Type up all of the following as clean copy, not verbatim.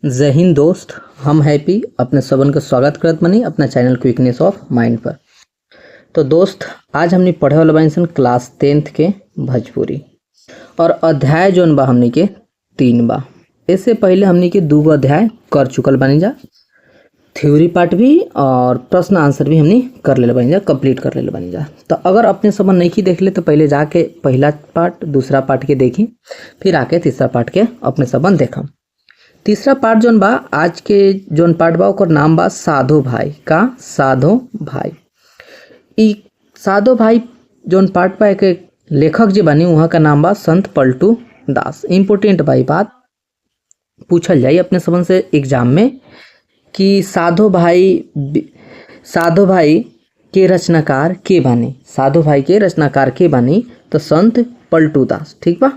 जय हिंद दोस्त, हम हैप्पी अपने सबन के स्वागत करत बानी अपना चैनल क्विकनेस ऑफ माइंड पर। तो दोस्त, आज हमने पढ़े वाला बानी सन क्लास 10th के भोजपुरी और अध्याय जोन बा हमनी के 3 बा। इससे पहले हमनी के 2 अध्याय कर चुकल बानी जा, थ्योरी पार्ट भी और प्रश्न आंसर भी हमनी कर ले बानी जा, कंप्लीट कर ले बानी जा। तो अगर अपने सबन नहीं देख ले तो पहले जाके पहला पार्ट दूसरा पार्ट के देखी, फिर आके तीसरा पार्ट के अपने सबन देखम। तीसरा पार्ट जोन बा, आज के जोन पार्ट बा ओकर नाम बा साधो भाई का। साधो भाई, ई साधो भाई जोन पार्ट बा एक लेखक जी बानी, वहाँ का नाम बा संत पलटू दास। इम्पोर्टेंट भाई बात पूछल जाए अपने सबन से एग्जाम में कि साधो भाई के रचनाकार के बानी, साधो भाई के रचनाकार के बानी तो संत पलटू दास। ठीक बा,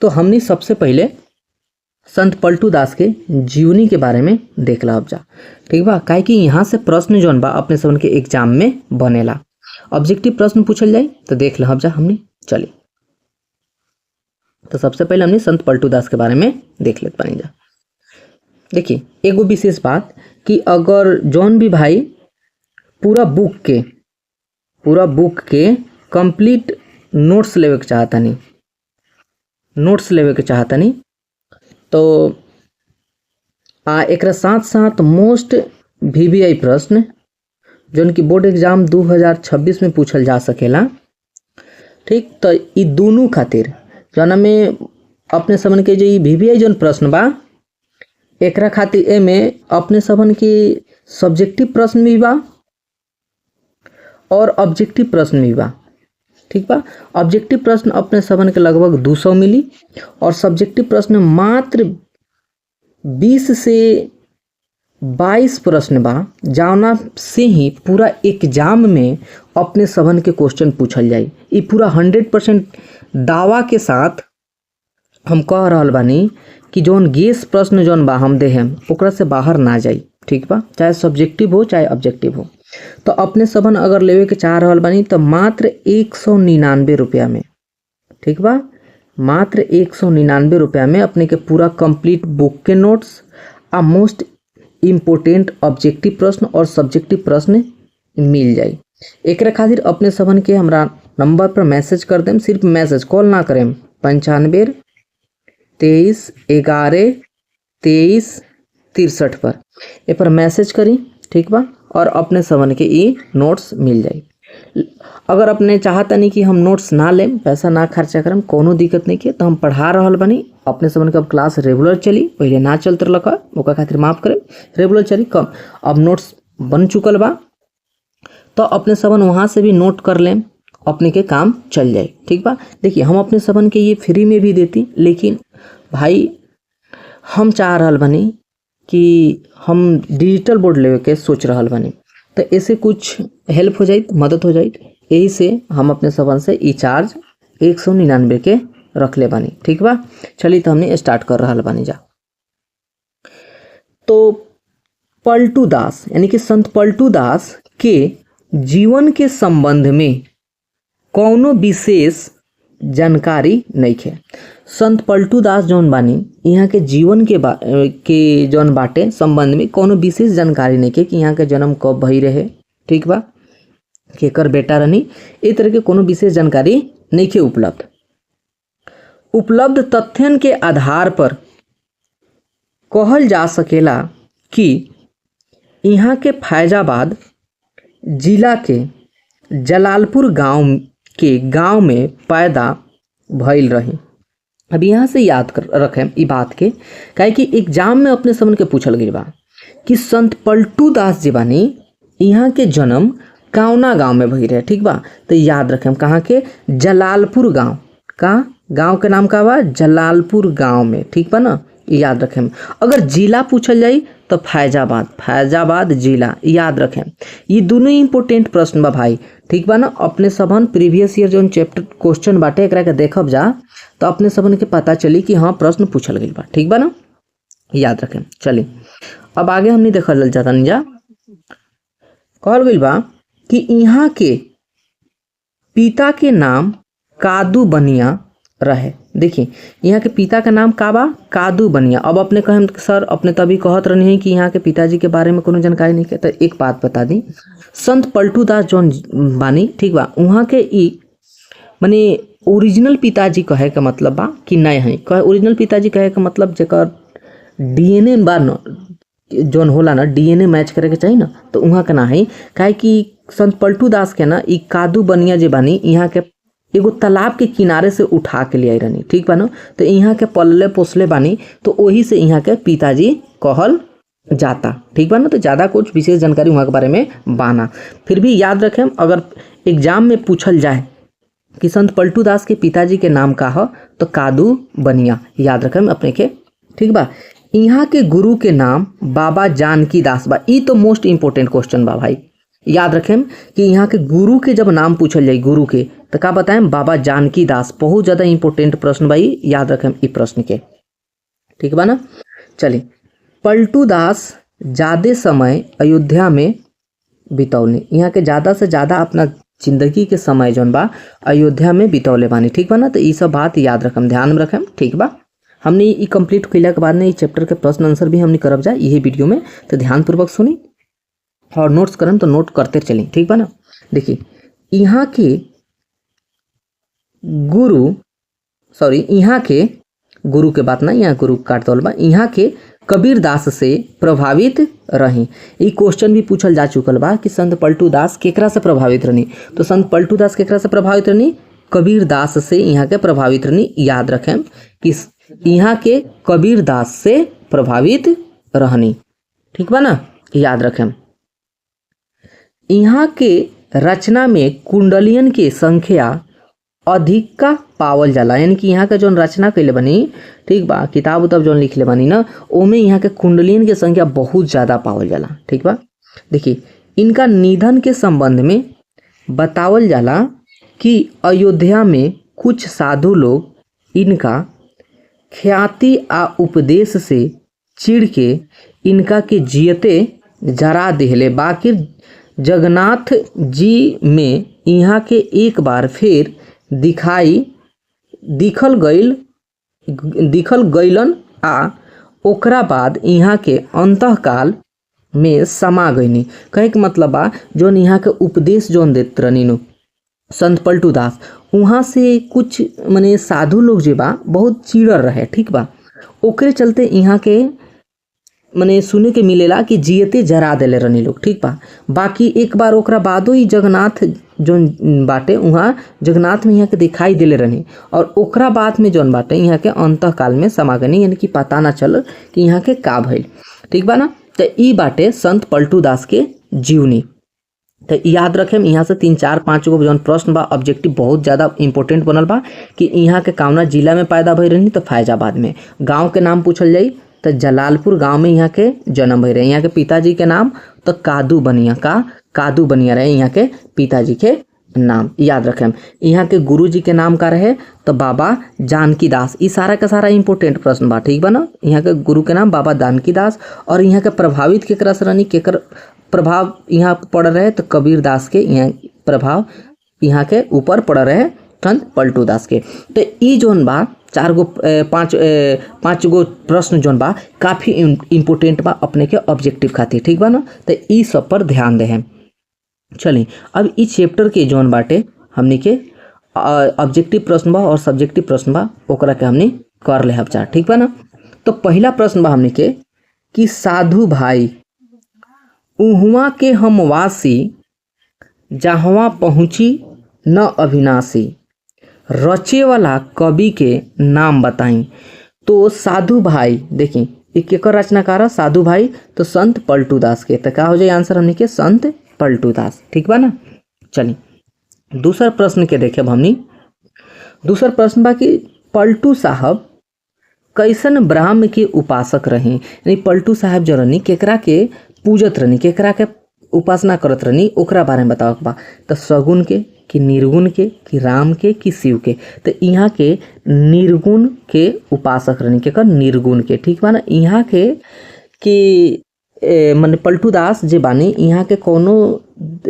तो हमने सबसे पहले संत पलटू दास के जीवनी के बारे में देख ला अब जा। ठीक बा, काहे कि यहाँ से प्रश्न जोन बा अपने सबन के एग्जाम में बनेला, ऑब्जेक्टिव प्रश्न पूछल जाए तो देख ला अब जा हमने। चली, तो सबसे पहले हमने संत पलटू दास के बारे में देख लेते पानी जा। देखिए, एगो विशेष बात कि अगर जौन भी भाई पूरा बुक के कंप्लीट नोट्स लेवे के चाहतनी, नोट्स लेवे के चाहतनी तो एकरा साथ साथ मोस्ट VVI प्रश्न जौन कि बोर्ड एग्जाम 2026 में पूछल जा सकेला। ठीक, तो ई दोनों खातिर जौन में अपने सबन के जो ई VVI जौन प्रश्न बा एकरा खातिर एमे अपने सबन के सब्जेक्टिव प्रश्न भी बा और ऑब्जेक्टिव प्रश्न भी बा। ठीक बा, ऑब्जेक्टिव प्रश्न अपने सबन के लगभग 200 मिली और सब्जेक्टिव प्रश्न मात्र 20 से 22 प्रश्न बा, जाना से ही पूरा एग्जाम में अपने सबन के क्वेश्चन पूछल जाए। ये पूरा 100% दावा के साथ हम कह रहल बानी कि जौन गेस प्रश्न जौन बा हम देहम ओकरा से बाहर ना जाई। ठीक बा, चाहे सब्जेक्टिव हो चाहे ऑब्जेक्टिव हो। तो अपने सबन अगर लेवे के चाह रहल बानी तो मात्र 199 रुपया में, ठीक बा, मात्र 199 रुपया में अपने के पूरा कंप्लीट बुक के नोट्स आ मोस्ट इम्पोर्टेंट ऑब्जेक्टिव प्रश्न और सब्जेक्टिव प्रश्न मिल जाई। एकरा खातिर अपने सबन के हमरा नंबर पर मैसेज कर देम, सिर्फ मैसेज, कॉल ना करेम। 95 23 11 23 63 पर ए पर मैसेज करी। ठीक बा, और अपने सबन के ई नोट्स मिल जाई। अगर अपने चाहता नहीं कि हम नोट्स ना लेम, पैसा ना खर्चा करम, कोनो दिक्कत नहीं के, तो हम पढ़ा रहल बानी अपने सबन के। अब क्लास रेगुलर चली, पहले ना चलते रहलक, ओकरा खातिर माफ़ करें, रेगुलर चली कम, अब नोट्स बन चुकल बा तो अपने सबन वहाँ से भी नोट कर लें, अपने के काम चल जाए। ठीक बा, देखिए हम अपने सबन के ये फ्री में भी देती, लेकिन भाई हम चाह रहल बानी कि हम डिजिटल बोर्ड लेवे के सोच रहल बानी, तो ऐसे कुछ हेल्प हो जाए, मदद हो जाए, यही से हम अपने सबन से ई चार्ज 199 के रख ले बानी। ठीक बा, चलिए तो हमने स्टार्ट कर रहल बानी जा। तो पलटू दास यानी कि संत पलटू दास के जीवन के संबंध में कौनो विशेष जानकारी नहीं है। संत पलटू दास जौन बानी यहाँ के जीवन के जौन बाटे संबंध में कोनो विशेष जानकारी नहीं के कि यहाँ के जन्म कब भई रहे, ठीक बा, केकर बेटा रहनी, ए तरह के कोनो विशेष जानकारी नहीं के उपलब्ध। उपलब्ध तथ्यन के आधार पर कहल जा सकेला कि यहाँ के फैजाबाद जिला के जलालपुर गांव के गांव में पैदा भइल रही। अब यहाँ से याद कर रखें ई बात के, काहे कि एग्जाम में अपने सबन के पूछल गई बा कि संत पलटू दास जी बानी यहाँ के जन्म कौना गांव में भई रहे। ठीक बा, तो याद रखें कहाँ के, जलालपुर गांव का, गांव के नाम का बा जलालपुर गांव में। ठीक बा ना, याद रखें। अगर जिला पूछल जाए तो फैजाबाद, फैजाबाद जिला, याद रखें। ये दोनों इम्पोर्टेंट प्रश्न बा भाई। ठीक बा ना, अपने सबन प्रीवियस ईयर जो चैप्टर क्वेश्चन बाटे एकरा के देखब जा तो अपने सबन के पता चली कि हाँ प्रश्न पूछल गई बा। ठीक बा ना, याद रखें। चलिए अब आगे हमने देखल जाता नहीं जा। कहल गई बा कि यहाँ के पिता के नाम कादू बनिया रहे। देखिए यहाँ के पिता का नाम का बा? कादू बनिया। अब अपने कहें सर अपने तभी कहत रहनी है कि यहाँ के पिताजी के बारे में कोनो जानकारी नहीं है, तो एक बात बता दी, संत पलटू दास जौन बानी, ठीक बा, वहाँ के ई माने ओरिजिनल पिताजी कहे के मतलब बा कि नहीं है। कहे ओरिजिनल पिताजी कहे के मतलब जेकर डीएनए बा न, जौन होला ना डीएनए मैच करे के चाहिए ना, तो वहाँ के ना है। काहे कि संत पलटू दास के ना ई कादू बनिया जे बानी यहाँ के एगो तालाब के किनारे से उठा के ले आई रहनी, ठीक बा ना, तो यहाँ के पलले पोसले बानी, तो वही से यहाँ के पिताजी कहल जाता, ठीक बा ना। तो ज़्यादा कुछ विशेष जानकारी वहाँ के बारे में बाना, फिर भी याद रखें अगर एग्जाम में पूछल जाए कि संत पलटू दास के पिताजी के नाम का हो तो कादू बनिया, याद रखें अपने के, ठीक बा। यहाँ के गुरु के नाम बाबा जानकी दास बा। ई तो मोस्ट इम्पोर्टेंट क्वेश्चन बा भाई, याद रखें कि यहाँ के गुरु के जब नाम पूछल जाए गुरु के, तो का बताएं? बाबा जानकी दास। बहुत ज़्यादा इंपॉर्टेंट प्रश्न भाई, याद रखें ई प्रश्न के, ठीक बा ना। चलिए, पलटू दास ज़्यादा समय अयोध्या में बितौले। यहाँ के ज़्यादा से ज़्यादा अपना जिंदगी के समय जौन बा अयोध्या में बितौले बानी, ठीक बा ना। तो ये सब बात याद रखें, ध्यान में रखें, ठीक बा। हमने ई कंप्लीट कैला के बाद में चैप्टर के प्रश्न आंसर भी हमने करब जाए यही वीडियो में, तो ध्यानपूर्वक सुनी और नोट्स करम तो नोट करते चली, ठीक बा ना। देखिए यहाँ के गुरु, सॉरी यहाँ के गुरु के बात ना, यहाँ गुरु काट दल बा, यहाँ के कबीर दास से प्रभावित रही। ई क्वेश्चन भी पूछल जा चुकल बा कि संत पलटू दास केकरा से प्रभावित रहनी, तो संत पलटू दास केकरा से प्रभावित रहनी? कबीर दास से यहाँ के प्रभावित रहनी। याद रखें कि यहाँ के कबीर दास से प्रभावित रहनी, ठीक बा ना, याद रखें। यहाँ के रचना में कुंडलियन के संख्या अधिक का पावल जाला, यानी कि यहाँ के जौन रचना कैले बनी, ठीक बा, किताब उताब जौन लिखले बनी ना, ओमे यहाँ के कुंडलियन के संख्या बहुत ज़्यादा पावल जाला, ठीक बा। देखिए इनका निधन के संबंध में बतावल जाला कि अयोध्या में कुछ साधु लोग इनका ख्याति आ उपदेश से चिढ़ के इनका के जियते जरा देहले, बाकी जगन्नाथ जी में यहाँ के एक बार फिर दिखल गइलन आ ओकरा बाद यहाँ के अंतःकाल में समा गईनी। कहे के मतलब बा जौन यहाँ के उपदेश जौन देत रहनी नु संत पलटू दास, वहाँ से कुछ मने साधु लोग जे बा बहुत चिड़र रहे, ठीक बा, ओकरे चलते यहाँ के मने सुने के मिलेला कि जियते जरा देले रहनी लोग, ठीक बा। बाकी एक बार ओकरा बादो ही जगन्नाथ जौन बाटे वहाँ जगन्नाथ में यहाँ के दिखाई देले रहनी और ओकरा बाद में जौन बाटे यहाँ के अंतःकाल में समागनी, यानी कि पता ना चल कि यहाँ के का भइल, ठीक बा ना। तो ई बाटे संत पलटू दास के जीवनी। तो याद रखें यहाँ से 3 4 5 गो जौन प्रश्न बा ऑब्जेक्टिव बहुत ज़्यादा इंपॉर्टेंट बनल बा कि यहाँ के कावना जिला में पैदा भइल रहनी, तो फैजाबाद में। गाँव के नाम पूछल जाई तो जलालपुर गांव में यहाँ के जन्म भइल रहे। यहाँ के पिताजी के नाम तो कादू बनिया, का कादू बनिया रहे यहाँ के पिताजी के नाम, याद रखें। यहाँ के गुरुजी के नाम का रहे तो बाबा जानकी दास। ये सारा का सारा इंपॉर्टेंट प्रश्न बा, ठीक बा ना। यहाँ के गुरु के नाम बाबा जानकी दास और यहाँ के प्रभावित केकरा से रहनी, केकर प्रभाव यहाँ पड़ रहे तो कबीर दास के यहाँ प्रभाव यहाँ के ऊपर पड़ रहे संत पलटू दास के। तो ई जोन बा 4 गो 5 गो प्रश्न जोन बा काफ़ी इम्पोर्टेंट बा अपने के ऑब्जेक्टिव खातिर, ठीक बा ना। तो ई सब पर ध्यान दे। चलिए अब इस चैप्टर के जोन बाटे हमने के ऑब्जेक्टिव प्रश्न बा और सब्जेक्टिव प्रश्न बा ओकरा के हमने कर ले चार, ठीक बा ना। तो पहला प्रश्न बा हमने के कि साधु भाई उहुआ के हम वासी जहवा पहुँची न अविनाशी, रचे वाला कवि के नाम बताई। तो साधु भाई देखी एक केकर रचनाकार है साधु भाई, तो संत पलटू दास के। तो क्या हो जाए आंसर हमने के संत पलटू दास, ठीक बा ना। चलिए दूसरा प्रश्न के देखे हमनी। दूसरा प्रश्न बा कि पलटू साहब कैसन ब्राह्म के उपासक रही, यानी पलटू साहब जो रहनी केकरा के पूजत रहनी, केकरा के उपासना करत रहनी, ओकरा बारे में बताओ बा। तो सगुन के कि निर्गुण के कि राम के कि शिव के। तो यहाँ के निर्गुण के उपासक रहनी, केकर निर्गुण के, ठीक बा ना। यहाँ के कि माने पलटू दास जे बानी यहाँ के कोनो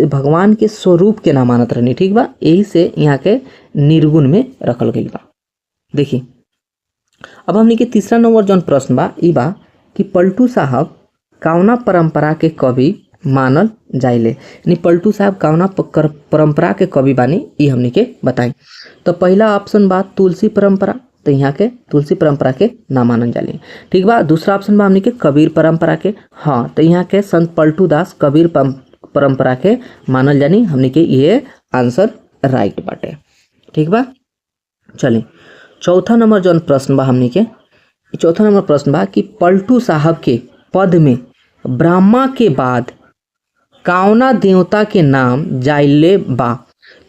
भगवान के स्वरूप के ना मानत रहनी, ठीक बा, यही से यहाँ के निर्गुण में रखल गई बा। देखी अब हमनी के तीसरा नंबर जौन प्रश्न बा ई बा कि पलटू साहब कौना परंपरा के कवि मानल जाइले, यानी पलटू साहब कौना परंपरा के कवि बानी ई हमनी के बताई। तो पहला ऑप्शन बा तुलसी परंपरा, तो यहाँ के तुलसी परंपरा के ना मानल जाले, ठीक बा। दूसरा ऑप्शन बा हमनी के कबीर परंपरा के, हाँ तो यहाँ के संत पलटू दास कबीर परंपरा के मानल जानी, हमनी के ये आंसर राइट बाटे, ठीक बा। चलिए चौथा नंबर जौन प्रश्न बा हमनी के, चौथा नंबर प्रश्न बा कि पलटू साहब के पद में ब्रह्मा के बाद कौना देवता के नाम जाइले बा।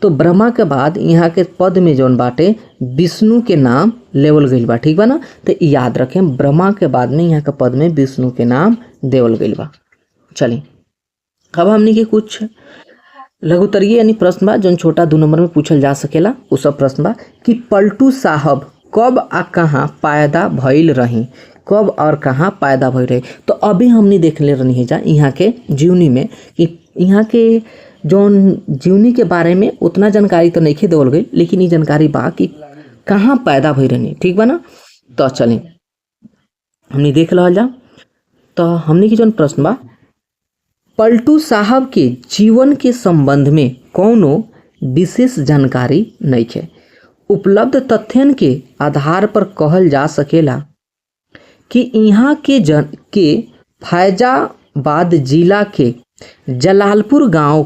तो ब्रह्मा के बाद यहाँ के पद में जौन बाटे विष्णु के नाम लेवल गइल बा, ठीक बा ना। तो याद रखें ब्रह्मा के बाद में यहाँ के पद में विष्णु के नाम देवल गइल बा। चलिए अब हमनी के कुछ लघुत्तरीय यानी प्रश्न बा जौन छोटा 2 नंबर में पूछल जा सकेला, उ सब प्रश्न बा कि पलटू साहब कब आ कहाँ पैदा भइल रही, कब और कहाँ पैदा भइल रही। तो अभी हमने देख ले रही है जा यहाँ के जीवनी में कि यहाँ के जौन जीवनी के बारे में उतना जानकारी तो नहीं देवल गई, लेकिन ये जानकारी बा कि कहाँ पैदा भइल रही, ठीक बा ना। तो चलें हमने देख लहल जा। तो हमने के जौन प्रश्न बा पलटू साहब के जीवन के संबंध में कौनो विशेष जानकारी नहीं है। उपलब्ध तथ्यन के आधार पर कहल जा सकेला कि यहाँ के जन के फैजाबाद जिला के जलालपुर गांव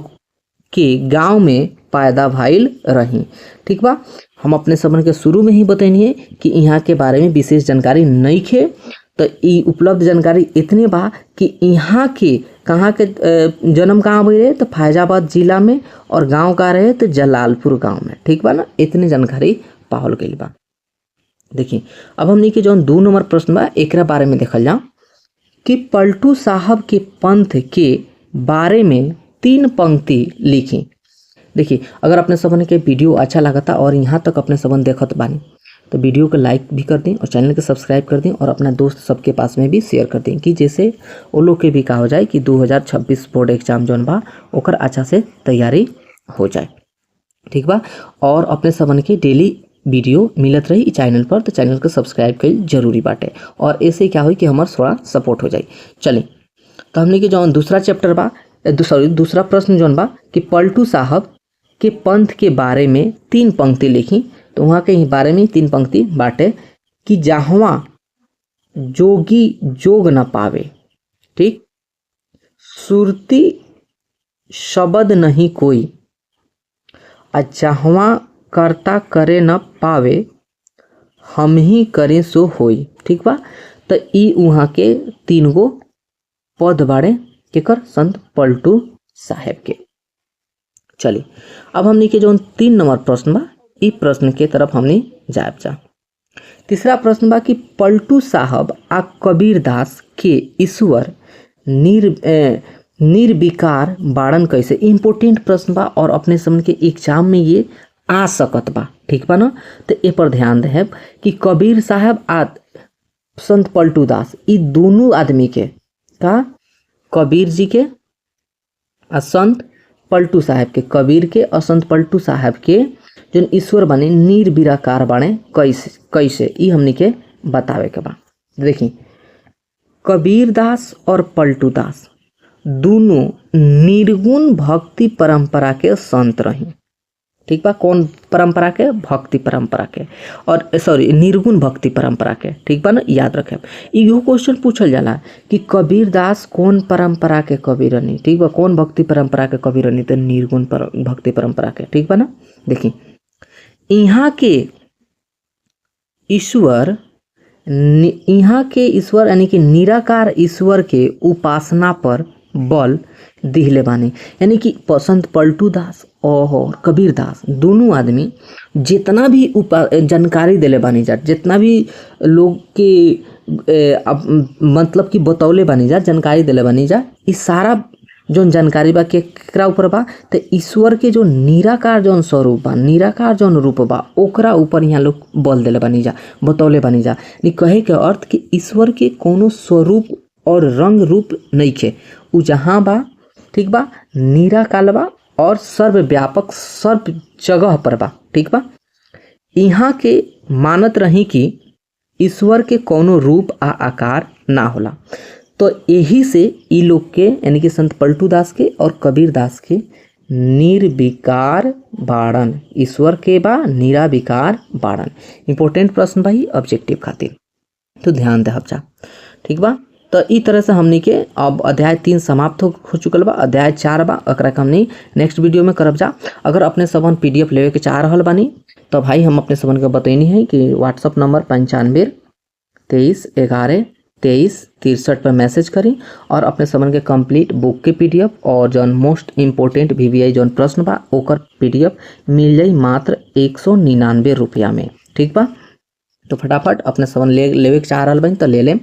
के गांव में पैदा भइल रही, ठीक बा। हम अपने सबन के शुरू में ही बतैनी कि यहाँ के बारे में विशेष जानकारी नहीं है, तो ई उपलब्ध जानकारी इतने बा कि यहाँ के कहाँ के जन्म कहाँ भइल रहे तो फैजाबाद जिला में, और गांव का रहे तो जलालपुर गांव में, ठीक बा ना। इतने जानकारी पावल गइल बा। देखिए अब हमनी के जौन 2 नंबर प्रश्न बा एकरा बारे में देखल जाओ कि पलटू साहब के पंथ के बारे में 3 पंक्ति लिखी। देखिए अगर अपने सबन के वीडियो अच्छा लगता और यहाँ तक अपने सबन देखत बानी तो वीडियो को लाइक भी कर दें और चैनल को सब्सक्राइब कर दें और अपना दोस्त सबके पास में भी शेयर कर दें कि जैसे वो लोग के भी का हो जाए कि 2026 बोर्ड एग्जाम जौन बा ओकर अच्छा से तैयारी हो जाए, ठीक बा। और अपने सबन के डेली वीडियो मिलत रही चैनल पर, तो चैनल को सब्सक्राइब कईल जरूरी बाटे और ऐसे क्या हुई कि हमार थोड़ा सपोर्ट हो जाए। चलें तो हमने के जौन दूसरा चैप्टर बा, सॉरी दूसरा प्रश्न जौन बा कि पलटू साहब के पंथ के बारे में 3 पंक्ति लिखी। तो वहाँ के बारे में 3 पंक्ति बाटे कि जहाँ जोगी जोग न पावे, ठीक, सुरती शब्द नहीं कोई, आ जहाँ कर्ता करे न पावे हम ही करें सो होई, ठीक बा। तो ई वहाँ के 3 गो पद बाड़े केकर संत पलटू साहेब के। चलिए अब हमने के जो 3 नंबर प्रश्न बा ई प्रश्न के तरफ हमने जायब जा। तीसरा प्रश्न बा कि पलटू साहब आ कबीर दास के ईश्वर निर्विकार बाड़न कैसे। इम्पोर्टेंट प्रश्न बा और अपने समझ के एग्जाम में ये आ सकत बा, ठीक बा ना। तो ए पर ध्यान देब कि कबीर साहब आ संत पलटू दास ई दोनों आदमी के का कबीर जी के आ संत पलटू साहब के, कबीर के और संत पलटू साहब के जो ईश्वर बने निर्विकार बने कैसे कैसे ई हमनी के बतावे के बा। देखी कबीर दास और पलटू दास दोनों निर्गुण भक्ति परंपरा के संत रही, ठीक बा। कौन परंपरा के? भक्ति परंपरा के, और सॉरी निर्गुण भक्ति परंपरा के, ठीक बा ना। याद रखे इहो क्वेश्चन पूछल जाला कि कबीर दास कौन परंपरा के कवि रहनी, ठीक बा, कौन भक्ति परंपरा के कवि रहनी, तो निर्गुण भक्ति परंपरा के, ठीक बा ना। देखी यहाँ के ईश्वर, यहाँ के ईश्वर यानी कि निराकार ईश्वर के उपासना पर बल दिहले बानी, यानी कि संत पलटू दास और कबीर दास दोनों आदमी जितना भी जानकारी दिले बानी जा, जितना भी लोग के मतलब कि बतौले बानी जा, जानकारी दिले बानी जा, इस सारा जो जानकारी बा केकरा ऊपर बा, तो ईश्वर के जो निराकार जौन स्वरूप बा, निराकार जौन रूप बा, ओकरा ऊपर यहाँ लोग बल दिले बानी जा, बतौले बानी जा। कहे के अर्थ कि ईश्वर के कोनो स्वरूप और रंग रूप नहीं खे, उ जहाँ बा, ठीक बा, निराकार बा और सर्वव्यापक सर्व जगह पर बा, ठीक बा। यहाँ के मानत रही कि ईश्वर के कौनो रूप आ आकार ना होला। तो यही से ई लोग के यानी कि संत पलटू दास के और कबीर दास के निर्विकार बाड़न, ईश्वर के बा निराविकार बाड़न। इम्पोर्टेंट प्रश्न भाई ऑब्जेक्टिव खातिर, तो ध्यान देहब जा, ठीक बा। तो ई तरह से हमनी के अब अध्याय 3 समाप्त हो चुकल बा। अध्याय 4 बा, एकरा के हमनी नेक्स्ट वीडियो में करब जा। अगर अपने सबन पीडीएफ लेवे के चाह रहल बानी तो भाई हम अपने सबन के बतैनी है कि व्हाट्सअप नंबर 95 23 11 23 63 पर मैसेज करी और अपने सबन के कंप्लीट बुक के पीडीएफ और जौन मोस्ट इम्पोर्टेंट वीवीआई जौन प्रश्न बा ओकर पीडीएफ मिल जाई मात्र 199 रुपया में, ठीक बा। तो फटाफट अपने सबन लेवे के चाह रहल बानी तो ले लेम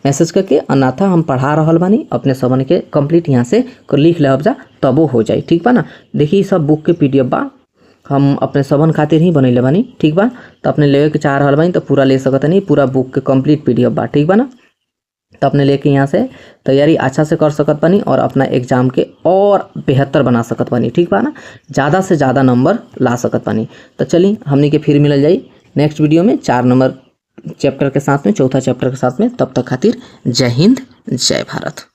मैसेज करके, अन्यथा हम पढ़ा रहल बानी अपने सबन के कंप्लीट यहाँ से लिख लेब जा तबो हो जाई, ठीक बा ना। देखिए सब बुक के पीडीएफ बा, हम अपने सबन खातिर ही बनैले बानी, ठीक बा। तो अपने लेवे के चाह रहल बानी तो पूरा ले सकत नहीं, पूरा बुक के कंप्लीट पीडीएफ बा, ठीक बा ना। तो अपने लेके यहाँ से तैयारी अच्छा से कर सकत बानी और अपना एग्जाम के और बेहतर बना सकत बानी, ठीक बा ना, ज़्यादा से ज़्यादा नंबर ला सकत बानी। तो चलिए हमनी के फिर मिलल जाई नेक्स्ट वीडियो में 4 नंबर चैप्टर के साथ में, चौथा चैप्टर के साथ में। तब तक खातिर जय हिंद, जय भारत।